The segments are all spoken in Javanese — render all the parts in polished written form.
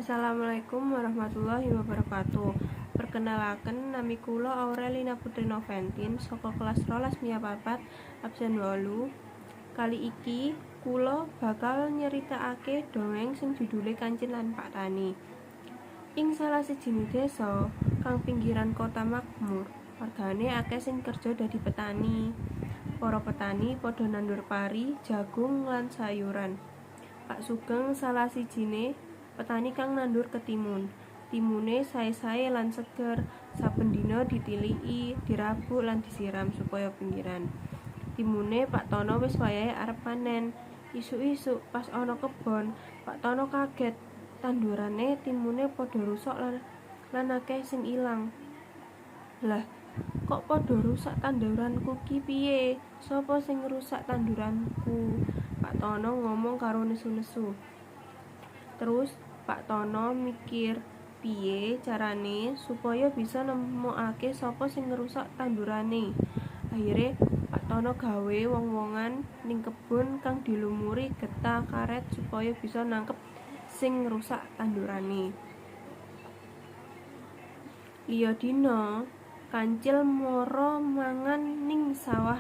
Assalamualaikum warahmatullahi wabarakatuh. Perkenalaken, nami kula Aurelina Putri Noventin saka kelas 12 MIA 4 absen 8. Kali iki kula bakal nyeritakake dongeng sing judule Kancil lan Pak Tani. Ing salah sijine desa kang pinggiran kota makmur, wargane akeh sing kerja dadi petani. Para petani padha nandur pari, jagung lan sayuran. Pak Sugeng salah sijine petani kang nandur ketimun. Timune sae-sae lan seger, saben dina ditiliki, dirabuk lan disiram supaya pinggiran. Timune Pak Tono wis wayahe arep panen. Isuk-isuk pas ana kebon, Pak Tono kaget tandurane timune padha rusak lan akeh sing ilang. "Lah, kok padha rusak tanduranku ki piye? Sapa sing ngrusak tanduranku?" Pak Tono ngomong karo nesu-nesu. Terus Pak Tono mikir piye carane supaya bisa nemokake sapa sing ngrusak tandurane. Akhire Pak Tono gawe wong-wongan ning kebon kang dilumuri getah karet supaya bisa nangkep sing ngrusak tandurane. Liya dina, Kancil mara mangan ning sawah,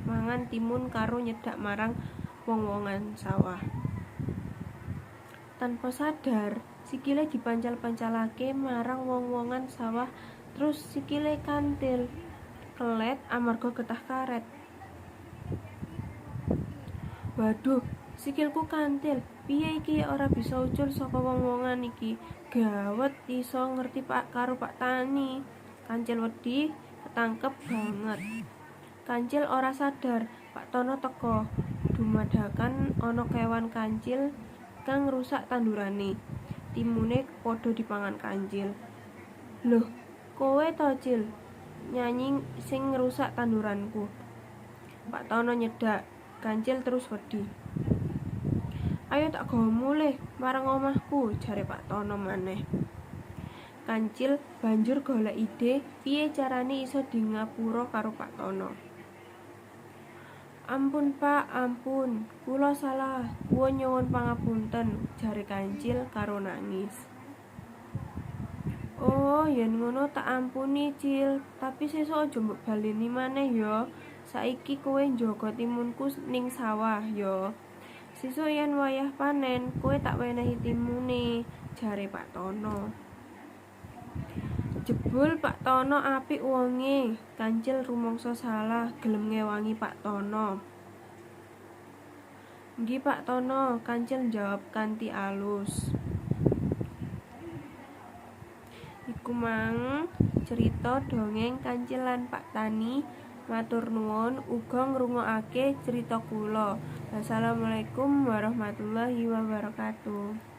mangan timun karo nyedak marang wong-wongan sawah. Tanpa sadar, sikile dipancal-pancalake marang wong-wongan sawah, terus sikile kantil kelet amarga getah karet. "Waduh, sikilku kantil. Piye iki, ora bisa ucul saka wong-wongan iki. Gawat, iso ngerti Pak karo Pak Tani." Kancil wedi ketangkep banget. Kancil ora sadar Pak Tono teka. Dumadakan ana kewan kancil kang ngrusak tandurane. Timune padha dipangan kancil. "Loh, kowe to, Cil, nyanyi sing ngrusak tanduranku?" Pak Tono nyedak. Kancil terus wedi. "Ayo tak gawa mulih marang omahku," jare Pak Tono maneh. Kancil banjur golek ide piye carane iso dingapura karo Pak Tono. "Ampun, Pak, ampun, kula salah, kula nyuwun pangapunten," jare Kancil karo nangis. "Oh, yen ngono tak ampuni, Cil, tapi sesuk aja mbok baleni maneh ya. Saiki kowe njaga timunku ning sawah ya. Sesuk yen wayah panen, kowe tak wenehi timune," jare Pak Tono. Jebul Pak Tono apik wonge. Kancil rumangsa salah, gelem ngewangi Pak Tono. "Nggih, Pak Tono," Kancil njawab kanthi alus. Iku mang cerita dongeng Kancil lan Pak Tani. Matur nuwun uga ngrungokake cerita kula. Wassalamualaikum warahmatullahi wabarakatuh.